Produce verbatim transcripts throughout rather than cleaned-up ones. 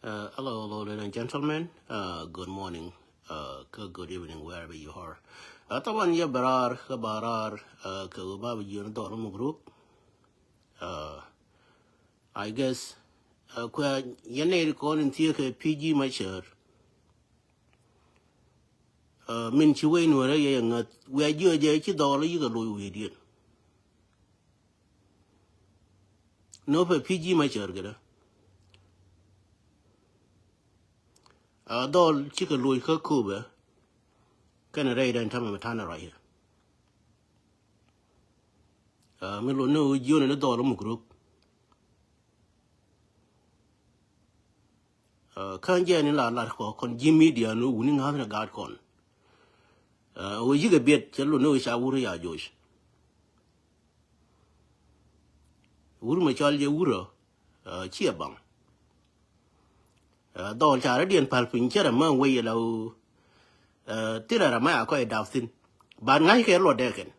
Uh, hello, hello, ladies and gentlemen. Uh, good morning. Uh, good, good evening, wherever you are. Uh, taban yɛ bɛ raar, kä ba raar, uh, kɛ ɣöö ba bi jiön dhɔl muk ruk. Uh, I guess, uh, kuɛ yɛn nɛy ti kɔn in thiee kɛ P G Machar. Uh, min ci wec Nuɔrɛ yɛ ŋäth, wiaa jiö jɛ ci dhɔl yikɛ loc wi̱i̱diɛn. Nopɛ P G Machar kɛ dä. A dhɔl cikɛ loc kä Akobo. Kɛnɛ rɛy dɛn tämɛ mi ta̱nɛ ruacɛ. A mi lot ni ɣöö jiön ni dhɔl muk ruk. A kä jɛn ni la lat kɔ kɔn ji̱ media ni wuni ŋa̱th ni gaat kɔn. A ɣöö yikɛ biɛt cɛ lot ni ɣöö ca wur ya joc. Wur mɛ cɔal jɛ wurä, a, ciɛ baŋ. A, dhɔl ca rɔ diɛn pal piny cɛ rɛ mä wec la ɣöö, a, thilɛ rɛ mä a kɔc dap thi̱n. Ban ŋa̱ckɛ luɔt dee kɛn.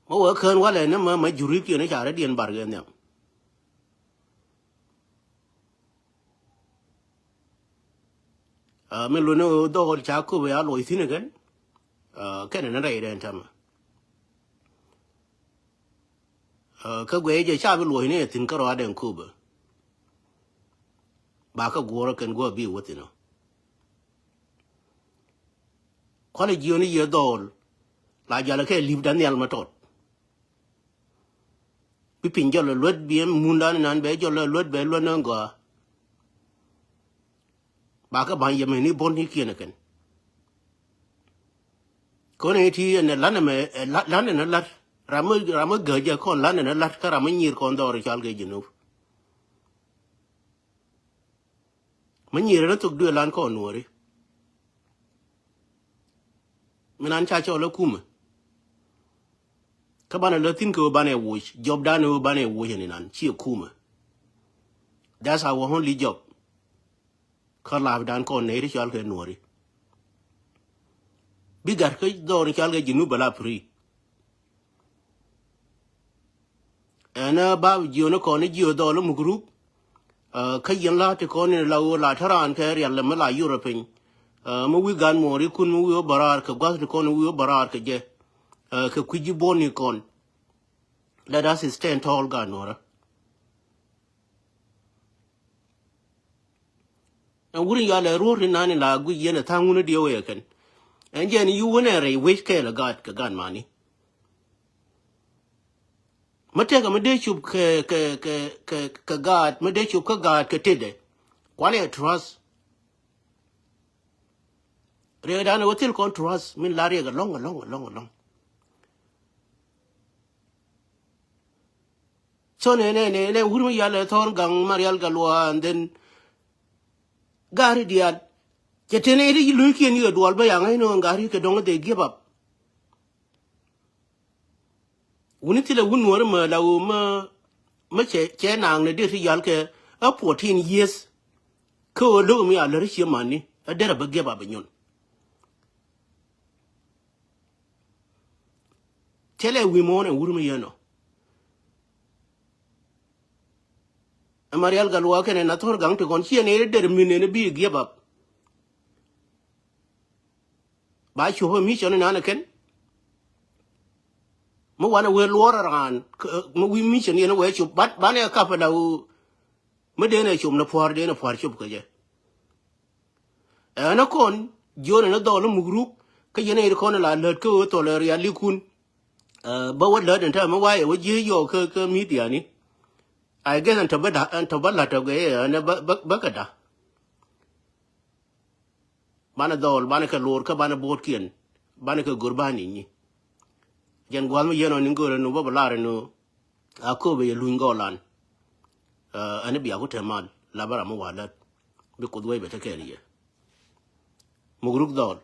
Mä wee kään walɛ ni mä mä jurikiɛn ca rɔ diɛn bar kɛ nhiam. A, mi luni ɣöö dhɔl ca Akobo ya luɔc thi̱n kɛn. A, kɛnɛ ni rɛy dɛn tämɛ. A, kä guɛy jɛ ca bi luɔcni ɛ thi̱n kä rɔaadɛ Akobo. Ba kä guɔ̱rä kɛn guɔ bi wä thi̱n ɔ. Kualɛ jiöni yɛ dhɔl la jalɛ kɛ li̱p Daniel Matɔt. Bi piny jɔl luet bi ɛm mundan inan bɛ jɔl luet bɛ luet ni gɔaa. Ba kä ba̱ny yɛ mɛni buɔ̱n ni kiɛn kɛn. Kɔn ɛ ti ɛn ɛ lan ɛmɛ, ɛ lan ɛn ɛ lat. Ram mi, ram mi gäk jɛ kɔn lan ɛn ɛ lat kä ram mi nyir kɔn dhɔr ical kɛ Jinub. Mi nyir ɛn ɛ thok duëë lan kɔn Nuɔri. Mi nan ca cɔl ɛ kumɛ. Kä banɛ lä thi̱n kɛ ɣöö banɛ woc, jɔbdan ɣöö banɛ woc ɛn inan, ciɛ kumɛ. That's our only job. Kä lapdan kɔn nɛy ti cɔal kɛ Nuɔri. Bi gat kä dhɔr ni cɔal kɛ Jinub bɛ la free. Ɛn ɛ ba jiöni kɔn ni jiö dhɔl muk ruk. Kä yɛn la ti kɔn ni la ɣöö la te raan kɛ rial mi la yurɔ piny. Mi wi̱i̱ gan muɔɔrikun mi wi̱i̱ ɣöö bä raar kɛ gua̱th ti kɔn ni wi̱i̱ ɣöö bä raar kɛ jɛ. Kɛ kui̱ ji̱ buɔ̱n ni kɔn. Let us stand tall gan nuɔrä. Ɛn wur in yɔalɛ ruɔ̱r in nani la guic yɛn ɛ tha̱a̱ŋ wun in diɛw ɛ kɛn. Ɛn jɛn yu wun ɛ rɛy wec kɛɛl ɛ gaat kɛ gaat mani. Mi tɛkɛ mi dee cup kɛ, kɛ, kɛ, kɛ, kɛ gaat, mi dee cup kä gaat kɛ tetdɛ. Kuanɛ ɛ trust. Riɛkdan ɛ wä thil kɔn trust min la riɛk ɛlɔ̱ŋ, ɛlɔ̱ŋ, ɛlɔ̱ŋ, ɛlɔ̱ŋ. So nɛ, nɛ, nɛ, nɛ wur mi yal ɛ Thɔr Gaŋ Marial Gatluak and then gari dial. Cɛ teni ri luikiɛn yɛ dual bä yaŋ ɛn ɣän gari kɛ dɔŋ they give up. Wuni thilɛ wun nuɔri mɛ la ɣöö mɛ, mɛ cɛ, cɛ naŋ ni dee ti yal kɛ a fourteen years. Kä ɣöö lo̱k mi a lär cie mani a derɛ bä give up nyun. Thilɛ wi̱i̱ muɔ̱ɔ̱n ɛn wur mi yɛn ɔ. Ɛ Marial Gatluak kɛnɛ na Thɔr Gaŋ ti kɔn ciɛ nɛy ti der min nɛn bi give up. Ba cup ɛ mission inan ɛ kɛn. Mi wanɛ wee luɔr ɛ raan mi wi̱i̱ mission yɛn wee cup banɛ kap ɛ la ɣöö mi den ɛ cup ni pua̱r den ɛ pua̱r cup kɛ jɛ. Ɛn ɛ kɔn jiön ɛn ɛ dhɔl ɛ muk ruk kä yɛn ɛ yet kɔn ɛ la lät kä ɣöö thɔl ɛ rialikun. Bä wä lät ɛn täämɛ wayɛ wä jiee yɔɔk kä, kä midiani. I guess ɛn tɔ bä la̱t tɔ gɛ ɛn ɛ bä, bä, bä kɛ da̱. Banɛ dhɔl banɛ kɛ lo̱r kä banɛ bo̱o̱tkiɛn banɛ kɛ go̱r banɛ nyi. Jɛn gua̱a̱th mi yɛn ɔ ni go̱r ɛn ɔ bä bä lar ɛn ɔ. Akobo yɛ luny gɔlan. Ɛn bia ku te mal la bä ram mi wa lät. Bi Kuoth wec bɛ te kɛɛl yɛ. Muk ruk dhɔl.